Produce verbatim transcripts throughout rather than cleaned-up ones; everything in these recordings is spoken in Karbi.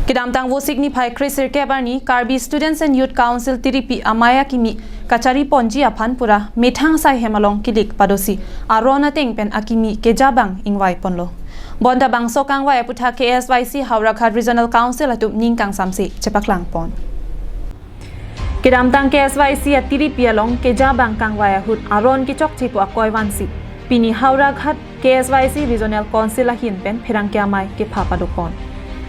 Kedamtang Vosik niphai kre sirkep arni Karbi Students and Youth Council Tiripi amei akimi kachari ponji aphan pura methang asai hem along kilik padosi aron ateng pen akimi kejabang ingvai ponlo. Bonta bangso kangvai aputhak K S Y C Howraghat Regional Council atum ning kangsamse chepaklang pon. Kedamtang K S Y C atiripi along kejabang kangvai ahut aron kechokche pu akoi vansi pini Howraghat K S Y C Regional Council ahin pen pherangke amei kepha pado pon.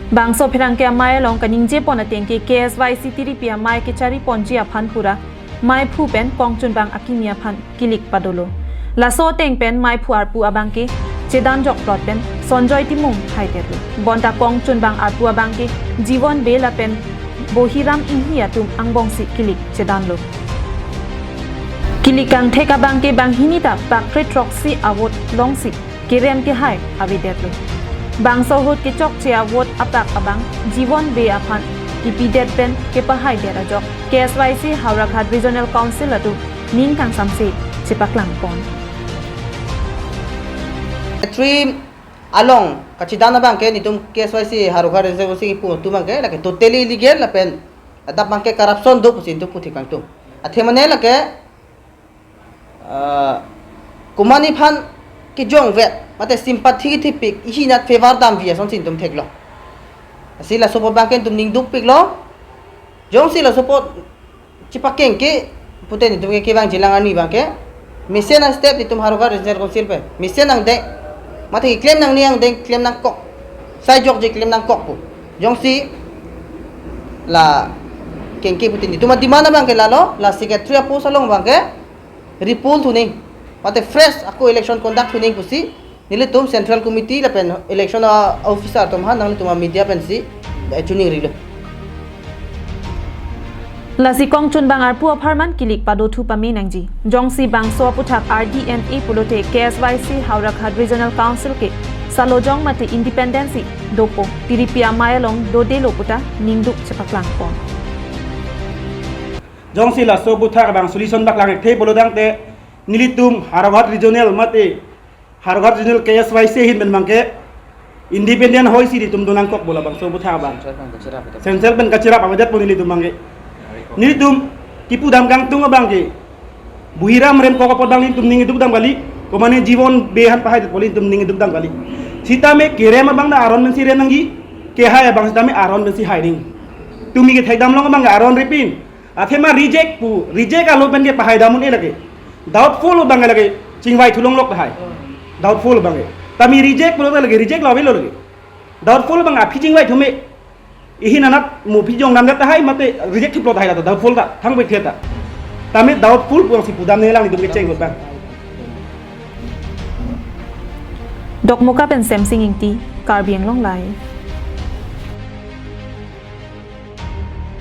Bangso pherangke amei along kaningje pon ateng ke K S Y C tiripi amei kechari ponji aphan pura meiphu pen kongchunbang akimi aphan kilik padolo. Laso ateng pen meiphu arpu abang ke chedan jokplot pen Sonjoy Timung haidetlo. Bonta kongchunbang arpu abang ke Jiwon Bey lapen Bohiram Inghi atum angbongsi kilik chedanlo. Kilik kangthek abang ke banghini ta pak kre throksi a-vote longsi kerem kehai avedetlo. Bangso ahut kechokche a-vote apak abang Jiwon Bey aphan kipidet pen kepahaidet ajok K S Y C Howraghat Regional Council atum ning kangsamse chepaklang pon. Three along kachedan abang ke nelitum K S Y C Howraghat Regional Council kipu atum abang ke lake totally illegal lapen adap abang ke corruption do pusi nelitum puthek kangtung. Athema ne lake, ah, komatne aphan kejongvet mate sympathy kithipik, ihinat favor damvi asonsi nelitum theklong. Lasi laso apot abang ke nelitum ning dukpiklo. Jongsi laso apot chepakengke pute nelitum ke kevang jilang arni abang ke mesen astep nelitum Howraghat Regional Council pen mesen angdeng mate keklem nangne angdeng klem nangkok, sai jokje klem nangkok pu. Jongsi la kengke pute nelitum ademand abang ke lalo, la secretary apost along abang ke repoll thuning mate fresh ako election conduct thuning pusi nelitum Central Committee lapen election, ah, officer atum aphan nanglitum media pensi choningri lo. Lasi kongchunbang arpu apharman kilik padothu pame nangji. Jongsi bangso aputhak R D N A pulote K S Y C Howraghat Regional Council ke salojong mate independency dopo tiripi amei along dodelo puta ning duk chepaklang pon. Jongsi laso aputhak abang solution paklang thekthe pulo tangte nelitum Howraghat Regional mate Howraghat Regional K S Y C ahin pen abang ke independent hoisi nelitum do nangkok pu labangso aputhak abang. Central pen kacherap avedet pu nelitum abang ke. Nelitum kipudam kangtung abang ke Bohiram Remkok apot abang nelitum ning dukdam kali, komatne Jiwon Bey aphan pahaidet pu nelitum ning dukdam kali. Sitame kerem abang ta aron pensi rem nangji, kehai abang sitame aron pensi hai nangji. Tumi kethekdam long abang ke aron ripin. Athema reject pu, reject alo pen ke pahaidam un-e lake. Doubtful abang ke lake chingvai thu longlok tahai. Doubtful abang ke. Tami reject pulo lake, reject lo avelo lake. Doubtful abang aphi chingvai thu me. Ihin anat mo aphi jongdamdet tahai mate reject thuplot tahai la ta doubtful ta, thang bek the ta. Tame doubtful pu abangsi pudam nangji lang nelitum kecheng abang. Dokmoka pen Semsing Ingti, Karbi Anglong Live.